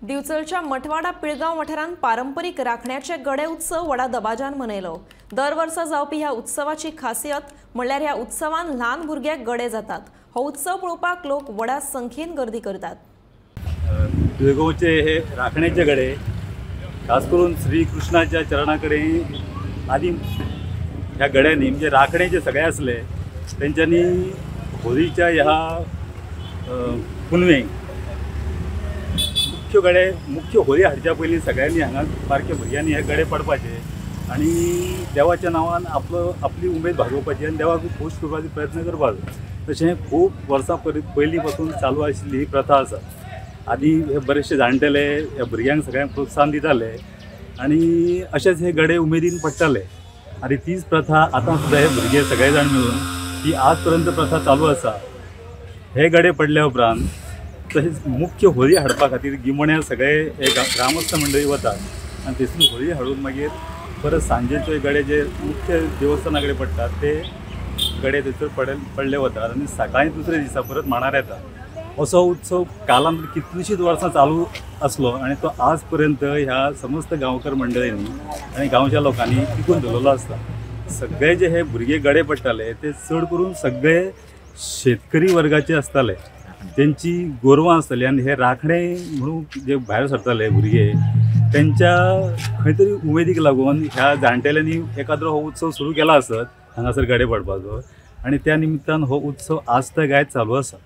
दिवचलच्या मठवाडा पिळगांव वाठारांत पारंपरीक राखण्याचे गडे उत्सव व्हडा दबाज्यान मनयलो। दर वर्सा जावपी ह्या उत्सवाची खासियत म्हणल्यार ह्या उत्सवान ल्हान भुरग्यांक गडे जातात। हो उत्सव पळोवपाक लोक व्हडा संख्येन गर्दी करतात। पिळगांवचे हे राखण्याचे गडे खास करून श्रीकृष्णाच्या चरणा कडेन आदी ह्या गड्यांनी म्हणजे राखणे जे सगळे आसले तेंच्यांनी होळीच्या ह्या पुनवेक मुख्य गडे मुख्य होळी हाडच्या पयलीं सगळ्यांनी हांगा बारक्या भुरग्यांनी हे गडे पडपाचे आनी देवाच्या नांवान आपलो आपली उमेद भागोवपाची आनी देवाक खूश करपाचो प्रयत्न करपाचो। तशें खूब वर्सां पयलीं पासून चालू आशिल्ली ही प्रथा आसा। आदी हे बरेचशे जाणटेले ह्या भुरग्यांक सगळ्यांक प्रोत्साहन दिताले आनी अशेंच हे गडे उमेदीन पडटाले आनी तीच प्रथा आतां सुद्दां हे भुरगे सगळे जाण मेळून ही आज पर्यंत प्रथा चालू आसा। हे गडे पडल्या उपरांत तशेंच मुख्य होळी हाडपा खातीर गिमण्या सगळे हे ग्रामस्थ मंडळी वतात आनी थंयसून होळी हाडून मागीर परत सांजेचे गडे जे मुख्य देवस्थाना कडेन पडटात ते गडे थंयसर पडले वतात आनी सकाळी दुसऱ्या दिसा परत मांडार येता। असो उत्सव कालान कितलींशींच वर्सां चालू आसलो आनी तो आज पर्यंत ह्या समस्त गांवकर मंडळींनी आनी गांवच्या लोकांनी टिकून दवरलेलो आसता। सगळे जे हे भुरगे गडे पडटाले ते चड करून सगळे शेतकरी वर्गाचे आसताले, तेंची गोरवां आसताली आनी हे राखणे म्हणून जे भायर सरताले भुरगे तेंच्या खंय तरी उमेदीक लागून ह्या जाणटेल्यांनी एकाद्रो हो उत्सव सुरू केला आसत हांगासर गडे पडपाचो आनी त्या निमित्तान हो उत्सव आज तगायत चालू आसा।